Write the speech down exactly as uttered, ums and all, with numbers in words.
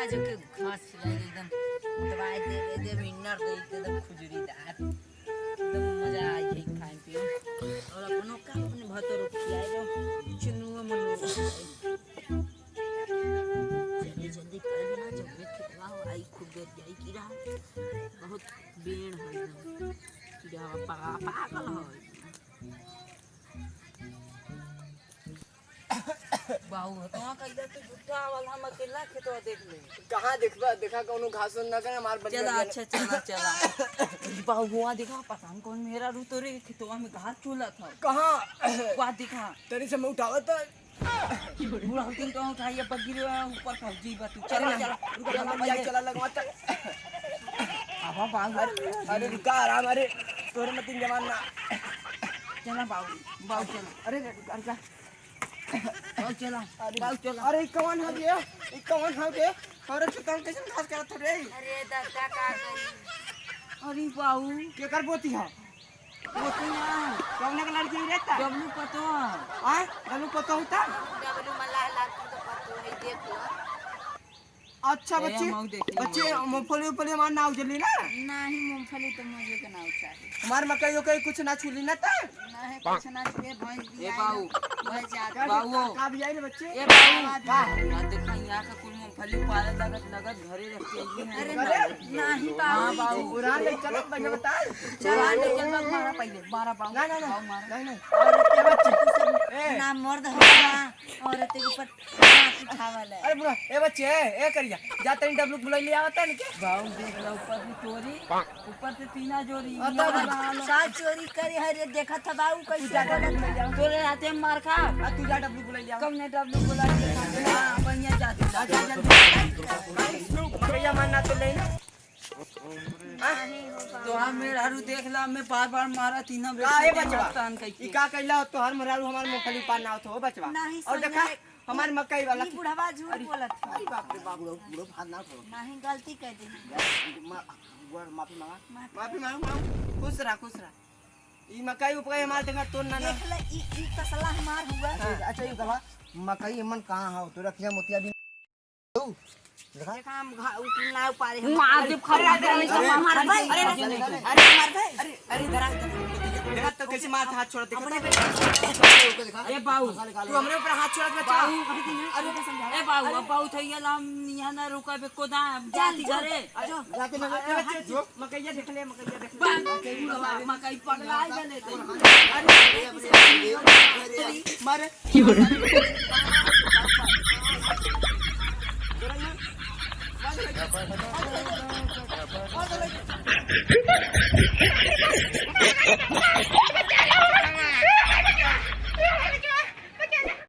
आज के घास खिलाई एकदम दवाई दे दे, एकदम इन्नर दे दे, एकदम खुजरीदार। एकदम मजा आई है खाए पिए। और अपनो का अपने भतरो खियाए दो, चुनुआ मनुआ। जल्दी जल्दी कर ना, जब खेतवा हो आई खूब गरियाई की रहा। बहुत बेड़ है एकदम। कीड़ा पा-, पागल है। बाऊ, तो कइला तू झूठा वाला, हम अकेला खेतवा देख ले। कहाँ देखबा? देखा कौनो घास न करे, हमार बन चला, गया। अच्छा, चला, चला। बाऊ, हुआ देखा, पता नहीं कौन मेहरारू तोरे खेतवा में घास चूला था। कहाँ? हुआ देखा। तेरी से मैं उठावत था। बुढ़ा दिन तो उठाइए, पग गिरे ऊपर पहुँच जी बा तू। चला, अरे, चला, रुका, रुका, रुका, पहले। चला, लगवा, चल। आवा, बाऊ। अरे, अरे, रुका, आराम, अरे, तोरे मतिन जवान ना। चला, बाऊ, बाऊ, चला। अरे, रुका, रुका। बाऊ चला, अरे, बाऊ चला। अरे, ई कौन है ये? ई कौन है ये? अरे, खेतवा में कैसे घास करत हो रे? अरे दादा, का करी? अरे बाऊ। केकर पोती है? पोती है। कौन के लड़की रहता? डब्लू पतो है। हाँ? डब्लू पतो होता? डब्लू मल्लाह लाल की तो पतो है, देख लो। अच्छा ए, बच्चे, मऊ देखी, बच्चे, मऊ देखी। मूंगफली उफली हमार ना उजली ना? नहीं, मूंगफली तो मुझे के ना उचारी। हमार मकई उकई कुछ ना छूली ना त? नहीं, कुछ ना छुए, भैंस भी ए आई बाऊ। ना, भैंस जात का, बाऊ। का, का भी आई रे बच्चे? ए बाऊ। का? ना देखा, यहाँ का कुल मूंगफली पाले लगत, लगत घरे रख के आई है। अरे अरे? ना, नहीं बाऊ। हाँ बाऊ। उड़ा ले, चलो, पहले बता। चला, ले चल, मारा पहले, मारा बाऊ। ना, ना, ना। बाऊ मारा। नहीं, नहीं। और ए बच्चे। तू सब ए। ना मर्द हो ना, औरत के ऊपर हाथ उठावल है। अरे बुढ़ा, ए बच्चे, ए, ए करिया, जा तनी डब्लू के बुलाई ले आवता नहीं क्या? बाऊ देख ला, ऊपर से चोरी, ऊपर से तीना जोरी। आ, तब का चोरी करे है रे, देखा था बाऊ कैसे बोलत है। तोरे हाथे मार खा। आ, तू जा डब्लू बुलाई ले आवा। कौन है डब्लू बुलाई ले आवा? हाँ, बढ़िया जा तू। जा, जा, जा। भैया मानना तो ले ना। तोहार मेहरारू देख ला, मैं बार बार मारा तीना बेर का, ए से बचवा? नुकसान कइके। ई का कइला हो? तोहार मेहरारू हमार मूंगफली पार ना होत हो, बचवा। नहीं, और सही देखा, है। हमार मकई वाला ई बुढ़वा झूठ अरे, बोलत है। अरे बाप रे बाप, बुढ़ो, बुढ़ो भात ना उठाओ। नहीं, गलती कर दी। यार, मा-, माफी मांगा। माफी। माफी मांग, मांग। खुश रहा, खुश रहा। ई मकई उपकई हमार देखा तोड़ ना, ना। देख ले, ई, ई तसला हमार हुआ। अच्छा, अच्छा, ये कहा, मकई मन कहाँ हो? तो रखिया मोतिया भी तू, देखा? देखा, हम घा-, उ कुल ना उपारे, हम मार दे, खा, अरे, अरे, अरे, अरे, मार, अरे, भाई। अरे, अरे, अरे, मार, भाई। अरे, अरे, इधर आ, इधर आ। देखा तो कैसे मार हाथ छोड़ दे। अपने पे। ए बाऊ। तू हमरे ऊपर हाथ छोड़ दे, बच्चा। बाऊ, अरे, ए बाऊ, अब बाऊ थे, ये ला हम यहाँ ना रुका बे, कोदा, जाती घरे। अरे, जाते ना, अरे, अरे, बच्चे, जो, मकैया देख ले, मकैया देख ले। बा-, मकई पगला गले थे। अरे, अरे, अरे, मारे।